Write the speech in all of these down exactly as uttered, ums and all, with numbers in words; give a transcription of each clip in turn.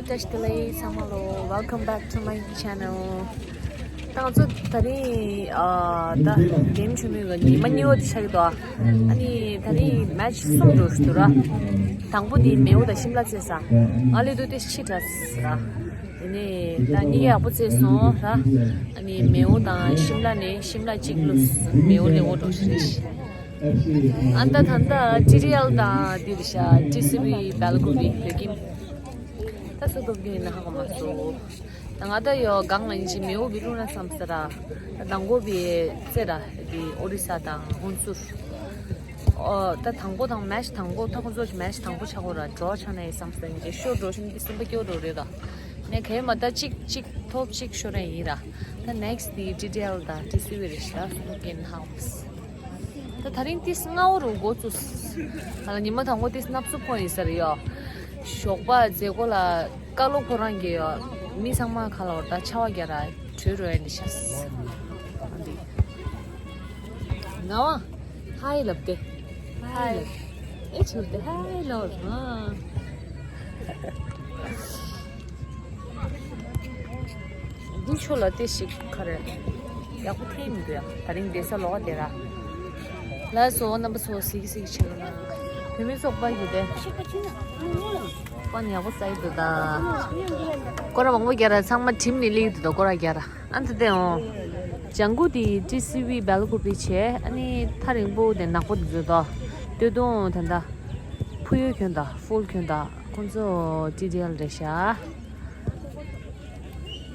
བཀྲ་ཤིས་བདེ་ལེགས་ཚང་མ་ལོ། Welcome back to my channel. ད་ང་ཚོ་ད་རིང་ཨ་ད་རྒན་ཆུ་མོའི་གི་ཉི་མ་གཉིས་པ་དེ་ཆགས་ཀྱི་འདུག་ཨ་ནི་ད་རིང་མེཆ་གསུམ་འགྲོ་བཞིན་འདུག་ར། དང་པོ་དེ་མེའུ་དང་ཤིམ་ལ་རྩེས་ས། ང་ལས་དུས་དེ་ཕྱི་དྲགས་ར། དེ་ནས་ད་གཉིས་ཀ་ཡག་པོ་རྩེས་སོང་ར། ཨ་ནི་མེའུ་དང་ཤིམ་ལ་ནས་ཤིམ་ལ་གཅིག་བླུགས། མེའུ་ལས་འོ་འགྲོ་བཞིན་རེད། ཨ་ད་ད་ད་ཊི་ཌི་ཨེལ་དང་དེ་རེད་ཤག་ཊི་སི་ཝི་སྦེལ་ཀོབ་བོད་ཁྱིམ། ད་སུ་སྟོབས་རྒྱུ་ཡིན་ན་ཧ་གོ་མ་སོང་། ད་ང་ད་ཡོ་གང་ལ་ཡིན་ཞིག་མེའུ་བི་ལུང་ན་བསམ་ས་ར། ད་དང་གོ་བི་ཙེ་ར་དེ་ཨོ་རི་ས་དང་ཧོན་སུར། ཨོ་ད་དང་པོ་དང་མེཆ་དང་པོ་ད་ཁོ་ཚོ་མེཆ་དང་པོ་ཆགས་གོ་ར་འགྲོ་ཆགས་ནས་བསམ་ས་ཡིན་ཞིག་ཤོར་འགྲོ་ཞིག་འདི་སུམ་པ་སྐྱོ་འགྲོ་རེད་ད། ནས་གས་མ་ད་གཅིག་གཅིག་ཐོབ་གཅིག་ཤོར་རན་ཡིན་ར། ད་ནེག་སི་དེ་ཊི་ཌི་ཨེལ་དང་ཊི་སི་ཝི་རེད་ཤག་སུ་ཀེན་ཧའུ་སི། ད་ད་རིང་ཏིས་སྔ་བོ་རུ་འགོ་བཙུགས། ད་ལ་ཉི་མ་དང་པོ་ཏིས་སྣབས་སུ་ཕོ་ཡིན་ས་རེད་ཡོ། ཞོགས་པ་མཛད་སྒོ་ལ་ཀ་ལོ་ཁོ་རང་གི་ཡོ། མི་ཚང་མ་ཁ་ལ་བར་ད་ཆ་བ་རྒྱ་ར་བྲོས་རོ་ཡན་དི་ཤ། ང་བ་ཧའི་ལབ་སྟེ། ཧའི་ལབ་ཨེ་ཆུར་ཏེ་ཧའི་ལོར་ཨ། འདི་ཆོ་ལ་ཏེ་ཞིག་ཁ་རེ། ཡག་པོ་ཐེ་མི་འདུག་ཡ། ད་རིང་བསྡད་ས་ལོགས་ཀ་བསྡད་ར། ལ་སོ་རྣམ་པ་ཚོ་གཟིགས་གཟིགས་བྱེད་རོགས་གནང་། བུད་མེད་ཚོགས་པ་ཡོད་དེ། པ་ནི་ཡག་པོ་ས་ཡི་འདུག་ད། སྐོར་ར་མང་པོ་རྒྱག་ར་ཚང་མ་གྲིམ་ནི་ལིག་འདུག་ད་སྐོར་ར་རྒྱག་ར། ཨ་ནི་དེ་འོང་། ལྗང་གུ་དེ་ཊི་སི་ཝི་སྦེལ་ཀོབ་བི་བྱས། ཨ་ནི་ཐག་རིང་པོ་དེ་ནག་པོ་དེ་ཚོ་དོ། སྟོད་དུང་དེ་འདྲ། ཕུ་ཡུལ་ཁྱོན་དང་ཧྥུལ་ཁྱོན་དང་ཁོང་ཚོ་ཊི་ཌི་ཨེལ་རེད་ཤག་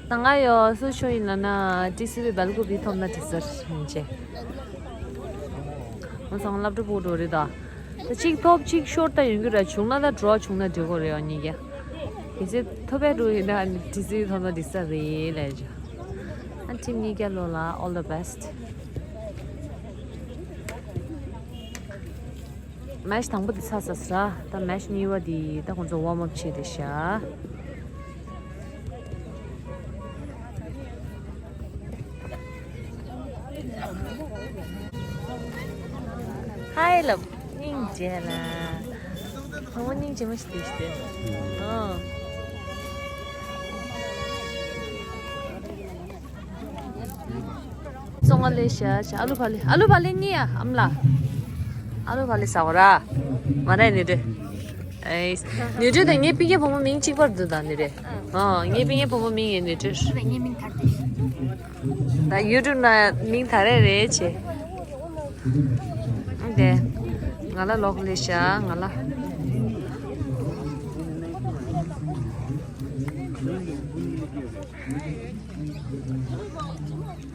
ད་ང་ཡོ་སུ་ཆོ་ཡིན་ལ་ན་ཊི་སི་ཝི་སྦེལ་ཀོབ་བི་ཐོབ་ན་དྲི་ཟར་ཡིན་ཅེ། ང་ཚང་སློབ་གྲྭ་ཕུག་འགྲོ་རེད་ད། ད་གཅིག་ཐོབ་གཅིག་ཤོར་ད་ཡོང་གི་ར། བྱུང་ན་ད་འགྲོ་བྱུང་ན་འགྲིག་གོ་རེད་ཨ་ནི་ག་གལ་སྲིད་ཐོབ་པའི་འགྲོ་ཡིན་ན་ཨ་ནི་ཊི་སི་ཝི་ཐོབ་ན་དྲི་ཟར་རེད་ལས་ཅེ། ཨ་ཊིམ་གཉིས་ཀ་ལོ་ལ་all the best། མེཆ་དང་པོ་དེ་ཚར་ཚར་ས། ད་མེཆ་གཉིས་པ་དེ་ད་ཁོང་ཚོ་ཝརམ་ཨབ་བྱེད་དེ་ཤག་ཧའི་ལབ། སྙིང་རྗེ་ལ། ཁོང་མོ་སྙིང་རྗེ་མོ་ཞིག་དེ་ཞིག་དེ། ཨང་། སོང་ང་ལེ་ཤ་ཤ། ཨ་ལུ་ཕ་ལེ། ཨ་ལུ་ཕ་ལེ་གཉིས་ཡ། ཨམ་ལ། ཨ་ལུ་ཕ་ལེ་ཟ་བ་ར། མ་ར་ནི་རེ། ཨེ། ནི་རེ་དང་ངའི་སྤུན་ཀྱག་བུ་མོ་མིང་གཅིག་པར་འདུག་ད་ནི་རེ། ཨ། ངའི་སྤུན་ཀྱག་བུ་མོ་མིང་ཡིན་ནི་རེ། ངའི་མིང་ཐར་ཏེ། ད་ཡུ་ཊུབ་ན་མིང་ད་རེ་རེ་བྱེད། དེ། ང་ལ་ལོག་ལེ་ཤ་ང་ལ།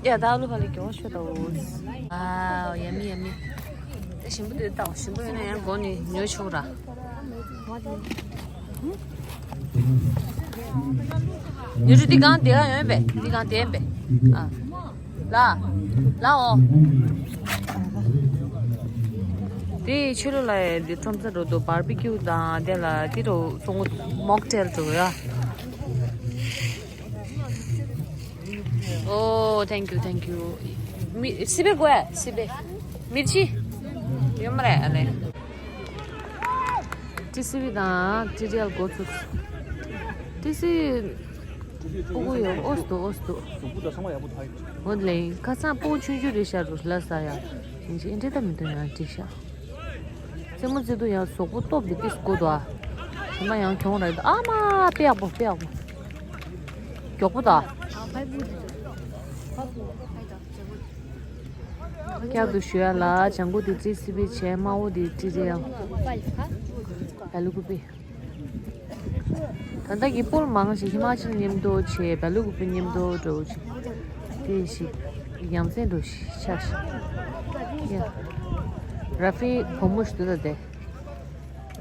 ཡ་ད་ཨ་ལུ་ཕ་ལེ་གྱོང་ཤོད་ད་འོ། ཨ་ཡ་མི་ཡ་མི། ད་ཞིམ་པོ་དེ་ད་ཞིམ་པོ་ཡོད་ན་ཡང་སྒོ་ནས་ཉོ་ཆོག་ར། ཉོ་ཆོག་འདི་གང་དེ་ག་ཡོད་པས། འདི་གང་དེ་ཡིན་པས། ཨ། ལ། ལ་འོ། དེ་ཕྱི་ལོགས་ལ་ཡ་དེ་ཁྲོམ་ས་འགྲོ་འདུག་བར་བི་ཀིའུ་དང་དེ་ལ་དེ་འགྲོ་སོང་། མོག་ཊེལ་འགྲོ་ཡ། Oh, thank you, thank you. མི་སི་པེ་དགོས་ཡ། སི་པེ། མི་ཆི། ཡོད་མ་རེད་ཨ་ལེ། ཊི་སི་ཝི་དང་ཊི་ཌི་ཨེལ་འགོ་ཚུགས། ཊི་སི་ཝི་ཕྲུ་གུ་ཡོད། ཨོ་སི་དུ་ཨོ་སི་དུ། འོ་ལེ་ཁ་སང་ཕྲུ་གུ་ཆུང་ཆུང་རེད་ཤག་རུ་ལ་ས་ཡ། ཡིན་ཅི་ཨེ་འདྲེ་ད་མི་འདུག་ཡང་འདྲེ་ཤག་རྩེད་མོ་རྩེ་དུས་ཡང་གཟུགས་པོ་སྟོབས་དེ་ཏིས་དགོས་འདུག་ཨ། དེ་མ་ཡང་གྱོང་རེད་འདུག་ཨ་མ་དཔེ་ཡག་པོ་དཔེ་ཡག་པོ། མགྱོགས་པོ་དང་། བསྐྱར་དུ་ཞུ་ཡ་ལ་ལྗང་གུ་དེ་ཊི་སི་ཝི་བྱས། དམར་པོ་དེ་ཊི་ཌི་ཨེལ། སྦེལ་ཀོབ་བི། ད་ལྟ་གི་སྤོལ་མང་ཞིག་ཧི་མ་ཅལ་མཉམ་དུ་བྱས། སྦེལ་ཀོབ་བི་མཉམ་དུ་འགྲོ་ཅིག་དེ་ཞིག་ཡ་མཚན་འགྲོ་ཤག་ཤག་ཡ། ར་ཧྥི་བུ་མོ་ཞིག་འདུག་ད་དེ།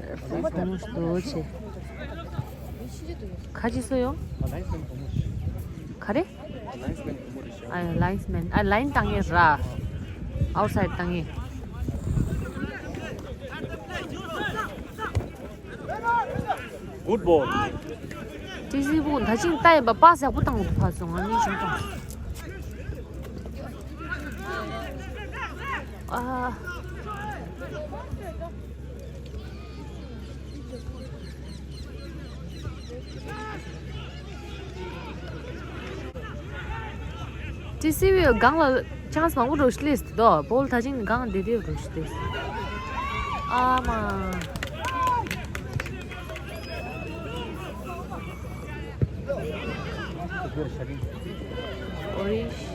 ར་ཧྥི་བུ་མོ་ཞིག་འདུག་བྱས། ཁ་ཅིག་སུ་ཡོང་། ག་རེ། ཨ་ཡ་ལའིན་སི་མེན། ཨ་ལའིན་བཏང་ངེས་ར། ཨའུཊ་སའིཌ་བཏང་ངེས། Good ball. ཊི་སི་ཝི་ད་ཅིང་ལྟ་ཡིན་པ་པ་ཟག་པོ་བཏང་འདུག་ཕར་སོང་ང་ནི་ཅིང་བཏང་། ཨ། ཏི་སི་ཝི་སྒང་ལ་ཆང་སི་མང་པོ་འགྲོ་ཤི་ལེས་དོ། བོལ་ད་ཅིང་སྒང་བདེ་བདེ་འགྲོ་ཤི་ལེས། ཨ་མ། ཨོ་རེད།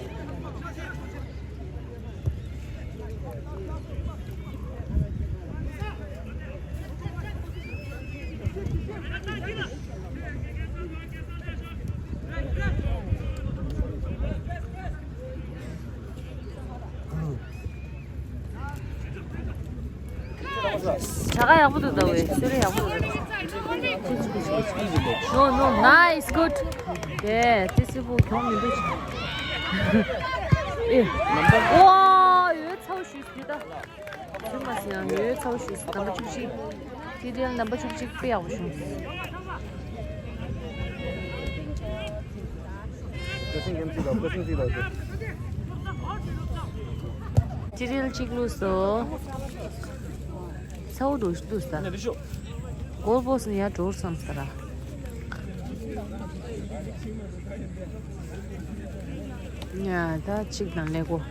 གྲྭ་ཁ་ཡག་པོ་འདུག་ད་བས། སུ་རེད། ཡག་པོ་འདུག་ད། No, no, nice, good. དེ་ཏི་སི་ཝི་གྱོང་མི་འདུག་ཨེ། ཨོ། ཡོད་ཚའོ་ཞུས་ཡོད་ད། ཚུལ་མ་ཟིན་ཡང་ཡོད་ཚའོ་ཞུས། ནམ་པ་བཅུ་གཅིག་ཁྲི་ཌི་ཨེལ་ནམ་པ་བཅུ་གཅིག་དཔེ་ཡག་པོ་བྱུང་། ཁྲི་ཌི་ཨེལ་གཅིག་བླུགས་སོ། ཚའོ་འགྲོ་བླུགས་ད། གོལ་པོ་སི་ནི་ཡར་འགྲོ་བསམ་ས་ར། ཡ་ད་གཅིག་དང་ཀླད་ཀོར།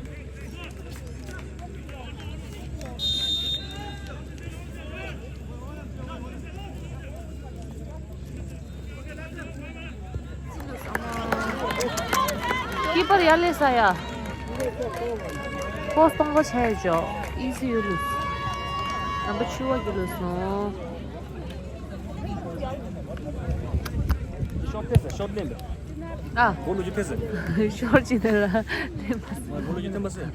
ཀི་པར་ཡར་ལས་ས་ཡ། ཁོ་སྟོང་པ་ཆ་ཡོད་ཅོག་ཨི་སི་ཡོད་ལུས། ནམ་པ་ཆུ་བ་གི་ལུས་སོང་། ཤོར་ཕེ་སི་ཤོར་ལེན་པ། ཨ། གོ་ལོ་ཅི་ཕེ་སི། ཤོར་ཅི་ནས་ལ་ལེན་པ། གོ་ལོ་ཅི་ཐེན་པ་སི།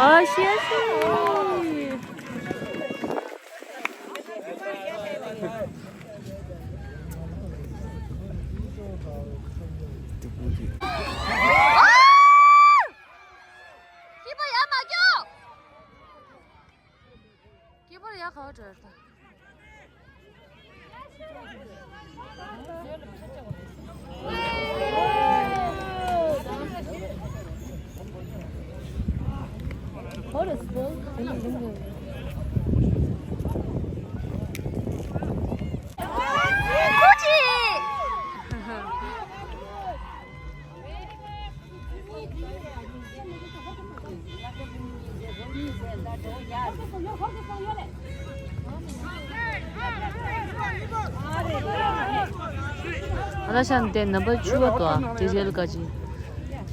ཨ་ཤེ་ཤེ། ཀི་པར་ཡར་མ་རྒྱོབ། ཀི་པར་ཡར་ག་པར་འགྲོ་ཡོད་ད། ཨ་ད་ཤ་འདི་ནམ་པ་བཅུ་པ་དོ་ཨ། ཏི་ཇེལ་ཀ་ཅི།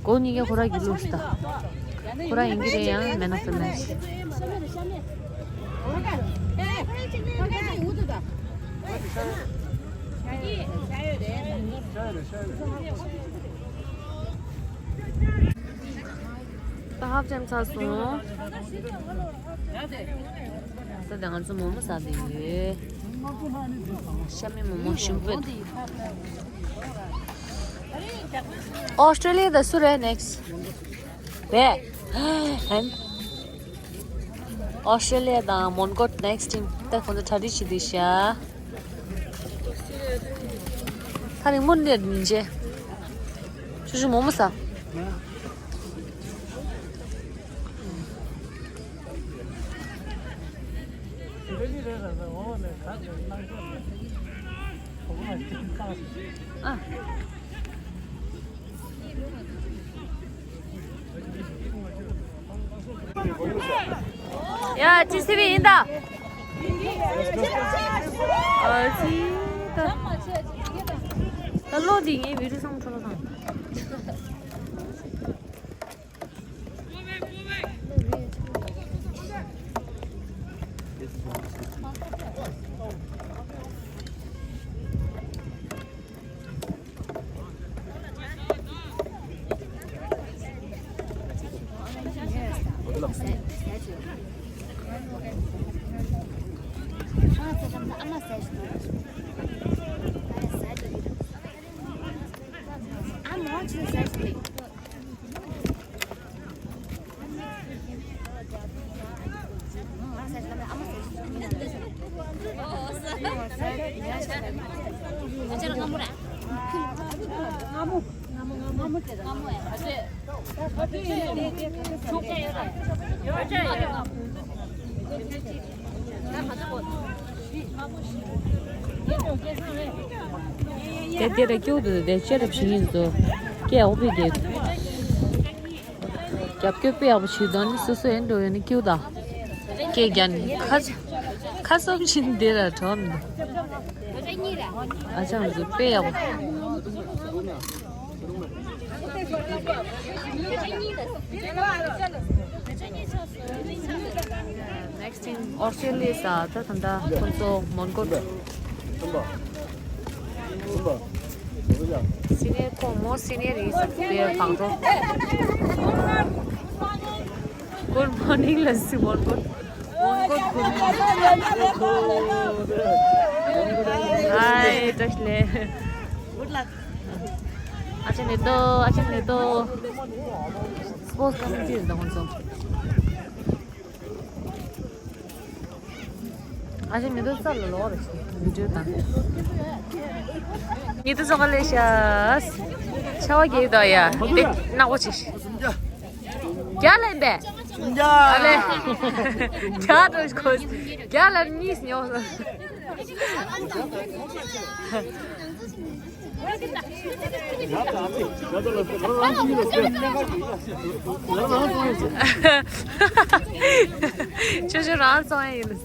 གོ་གཉིས་ཀ་ཁོ་ར་གི་ལུགས་ད། ཁོ་ར་ཡིན་གྱི་རེད་ཡང་མེན་ཨོ་ཕ་མེན། ད་ཧབ་ཅན་ཚར་སོང་། ད་ང་ཚོ་མོག་མོག་ཟ་བསྡད་ཡོད། ཤ་མེད་མོག་མོག་ཞིམ་པོ་འདུག་ཨོ་སི་ཀྲི་ལི་ཡ་དང་སུ་རེད་ནེག་སི་ཊི། རེད། ཧན། ཨོ་སི་ཀྲི་ལི་ཡ་དང་མོན་གྷོ་ནེག་སི་ཊི་ཊིམ། ད་ཁོང་ཚོ་གྲ་སྒྲིག་བྱེད་དུས་ཤག་ཐག་རིང་མོ་འདིར་མི་བྱེད། ཆུ་ཆུ་མོག་མོག་ཟ། ཨ། ཡ་ཅི་སི་བི་ཡིན་ད། ཨ་ཅི་ད། ད་ལོ་འདི་ངའི་བི་ཌིའོ་བཟང་པོ་འཕྲོ་བརླག་བཏང་། དེ་དེ་ར་ཀྱུ་དུ་དེ་ཅེ་རབ་ཤིང་ཡིན་ཚོ། ཀྱེ་ཨོ་པི་དེ། རྒྱབ་སྐྱོར་དཔེ་ཡག་པོ་བྱེད་དོན་ནི་སོ་སོ་ཡན་འགྲོ་ཡོད་ནི་ཀྱུ་དང་། ཀྱེ་རྒྱ་ནི་ཁ་ཁ་སོམ་བཞིན་དེ་ར་གྲོམ་ནི། ཨ་ཅང་ཚོ་དཔེ་ཡག་པོ། Next in Australia ས་ད་ད་ད་ཁོང་ཚོ་མོན་གྷོ། སི་ནེར་ཁོང་མོ་སི་ནེར་ཡིན་ས་དེ་བང་རོ། Good morning ལ་སི་མོན་གྷོ། མོན་གྷོ་good morning. Hi བཀྲ་ཤིས་བདེ་ལེགས། Good luck. ཨ་ཅག་ནེ་ཏོ། ཨ་ཅག་ནེ་ཏོ། སི་པོར་ཊི་ཀོ་མི་ཊི་རེད་ད་ཁོང་ཚོ། ཨ་ཅག་ནེ་ཏོ་ས་ལ་ལོག་རེད་ཤག་བི་ཌི་ཡོ་དང་། ཉི་ཏོ་ཚོ་ག་ལེ་ཤག་ཆར་པ་རྒྱག་གི་འདུག་ཡ། དེ་ནག་པོ་ཆེ་ཤག་རྒྱ་ལ་ཡིན་པས། ཨ་ལེ། རྒྱ་འགྲོ་ཤི་ཁོ། རྒྱ་ལ་གཉིས་ཉོ། ཆོ་ཆོ་རང་བཙོང་ཡ་ཡིན།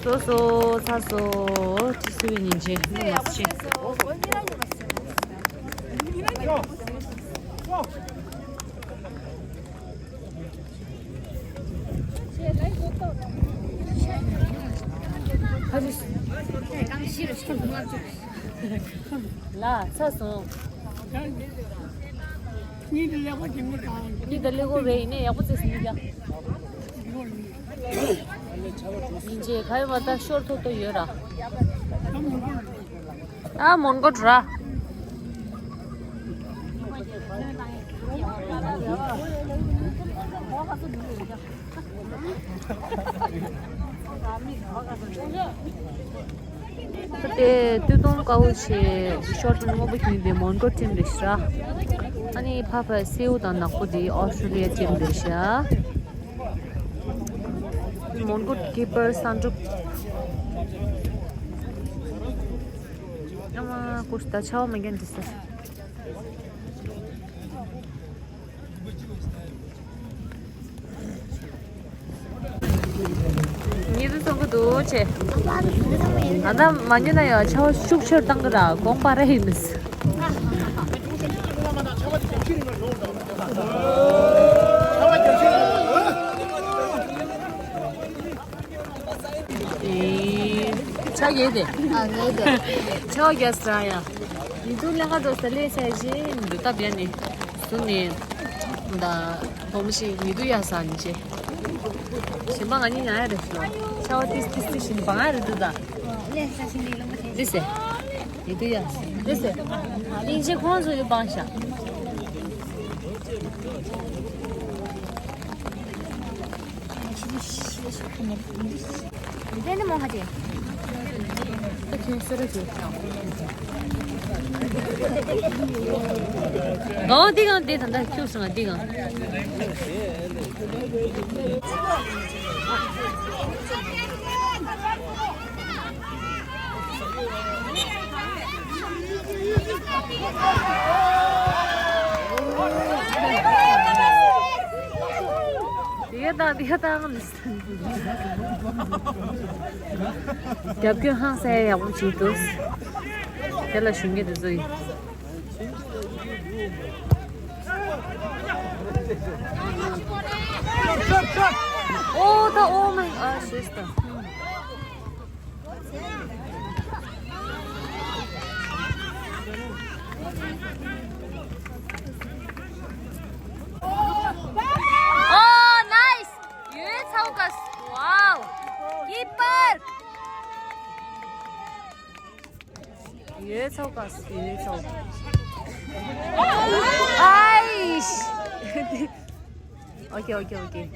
སོ་སོ་ཚ་སོ་ཁྲི་སུ་བའི་ཉིན་བྱེད་ནི་མ་ཆེ། ལ་ཚ་སོང་། གཉིད་ལེགས་པོ་ཅིག་མི་གང་། གཉིད་ལེགས་པོ་རེད། ཡིན་ནའི་ཡག་པོ་བྱས་སོང་ཡ། ཡིན་ཅེ་ག་ཡོད་མ་ད་ཤོར་ཐོག་ཏུ་ཡོད་ར། ད་མོན་གྷོ་འགྲོ་ར། དེ་སྟོད་ཐུང་དཀར་པོ་ཆེ་ཤོར་ཐུང་སྔོན་པོ་གྱོན་དེ་མོན་གྷོ་ཊིམ་རེད་ཤག་ཨ་ནི་ཕ་ཕ་སེའུ་དང་ནག་པོ་དེ་ཨོ་སི་ཀྲོ་ལི་ཡ་ཊིམ་རེད་ཤག་མོན་གྷོ་ཀི་པར་སན་ཀྲུག་ཨ་མ་ཀུ་ཤ་ད་ཆར་པ་མ་རྒྱག་འདི་ས། ཉི་ཟླ་སོང་གི་འདུག་ཅེ། ང་ད་མ་ཉོ་ན་ཡང་ཆར་པ་ཤུགས་ཆེར་བཏང་གི་ར་དགོངས་པ་ར་ཡིན་མི་སྲིད། ཨེ། ཆ་རྒྱས་ཏེ། ཨ་ངས་ཏེ། ཆ་རྒྱས་ས་ཡ། ཡིན་དུ་ལས་ཀ་འགྲོ་ས་ལས་ས་ཞེས་མི་འདུག་སྟབས་ཡ་ནི། སུ་ནི། ད། བུ་མོ་ཞིག་ཡིན་དུ་ཡ་ས་ནི་ཅེ། གཞན་པ་ང་གཉིས་ཡང་ཡ་རེད་ཤོ། ཆ་བ་ཏིས་ཏིས་ཏིས་ཞིག་བང་ཡ་རེད་འདུག་ད། ལས་ས་ཞིག་ནི་ལོ་མ་ཞིག་ཏིས་སེ། ཡིན་དུ་ཡ། ཏིས་སེ། ལིན་ཅེ་ཁོང་ཚོ་ཡོད་བང་ཤ། ཨོ་འདི་གང་འདི་ད་ལྟ་ཁྱུག་སོང་ང་འདི་གང་། འདི་ག་དང་འདི་ག་དང་། རྒྱབ་སྐྱོར་ཧང་སང་ཡག་པོ་བྱེད་འདུག་དེ་ལ་ཞུ་མཁན་དེ་ཚོ་ཡིན། ཨོ་ད་ཨོ་མའི་ཨ་ཤེས་ད། ཨོ་ནའིས། ཡོད་ཚའོ་ཀ་སི། ཝའོ། ཀི་པར། ཡོད་ཚོགས་ག་ཡོད་ཚོགས། ཨའིཤ། ཨོ་ཀེ་ཨོ་ཀེ་ཨོ་ཀེ།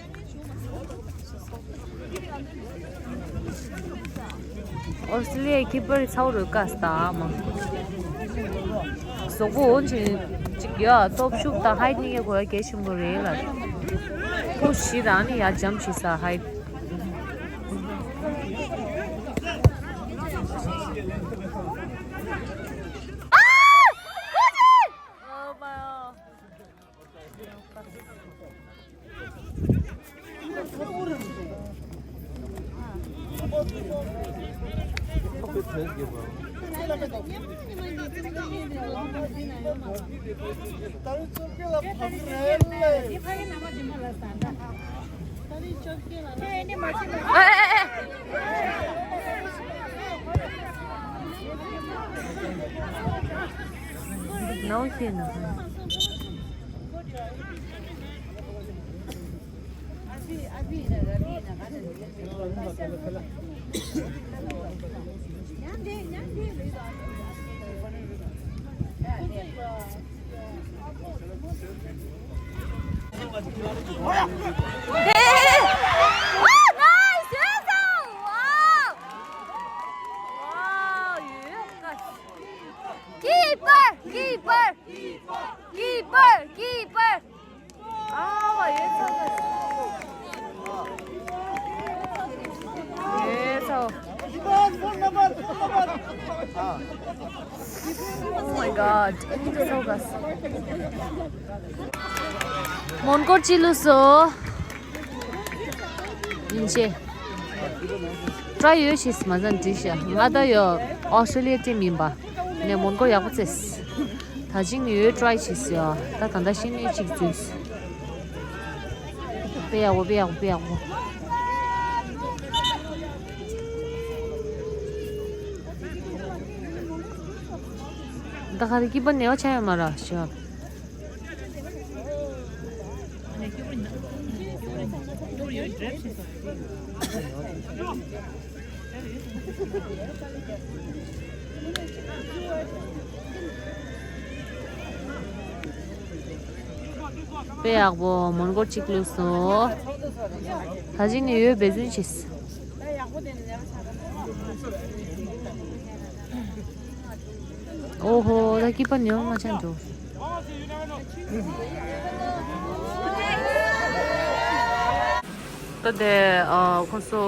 ཨོ་སི་ལི་ཡའི་ཀི་པར་ཚའོ་རུ་ཀ་སྟ་མ། སོག་པོ་འོན་ཅིག་ཅིག་ཡ་སྟོབས་ཤུགས་དང་ཧའིཊ་གཉིས་ཀའི་གོ་ཡ་གལ་ཆེན་པོ་རེད་ལ། ཁོ་བཞི་རང་ནི་ཡ་འཇམ་ཞིག་ས་ཧའིཊ། Oh my god. No, she no. Hey! Oh, nice! Wow! Wow! Keeper! Keeper! Keeper! Keeper! Oh, yes, sir. Oh my God. མོན་གྷོ་ཅི་ལུ་སོ། ཡིན་ཆེ། ཀྲའི་ཡོད་ཤེས་མ་ཟན་དྲིས་ཤ། ང་ད་ཡོ་ཨོ་སི་ཀྲི་ལི་ཡ་ཊིམ་ཡིན་པ། ནས་མོན་གྷོ་ཡག་པོ་བཙལ། ད་ཅིང་ཡོད་ཀྲའི་ཤེས་ཡོ། ད་ད་ད་ཤི་ནས་ཅིག་བཙལ། དཔེ་ཡག་པོ་དཔེ་ཡག་པོ་དཔེ་ཡག་པོ། ད་ག་རེ་སྐྱིད་པ་ནེའོ་ཆ་ཡོད་མ་ར་ཤོ། དཔེ་ཡག་པོ་མོན་གྷོ་གཅིག་ལུས་སོ། ད་ཅིག་ནས་ཡོད་འབད་བརྩོན་བྱེད། ཨོ་ཧོ། ད་སྐྱིད་པ་ཉོ་མ་ཆ་འགྲོ། ད་དེ་ཨ་ཁོང་ཚོ་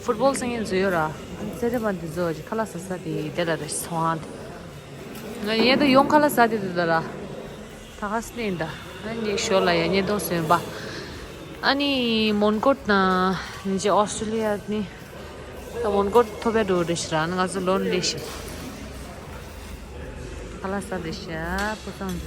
ཕུཊ་བོལ་སེང་གེ་འཛུལ་ཡོད་ར། ཨ་ནི་ཚེ་རིང་མ་འདི་ཚོ་ཁ་ལག་ཟ་ས་དེ་དེ་ལ་རེད་སོང་ཨ། ང་ཡེ་ད་ཡོང་ཁ་ལག་ཟ་དེ་དེ་ལ་ར། ད་ག་སེ་ནས་ད། ཨ་ནི་ཞོར་ལ་ཡ་ཉེ་དོ་སོན་པ། ཨ་ནི་མོན་གྷོ་ན་ཉིན་ཅིག་ཨོ་སི་ཀྲི་ལི་ཡ་ནི། ད་མོན་གྷོ་ཐོབ་པའི་འགྲོ་རེ་ཤི་ར་ང་ཚོ་ལོན་ལེ་ཤི། ཁ་ལག་ཟ་རེ་ཤི་ཨ་པོ་སང་།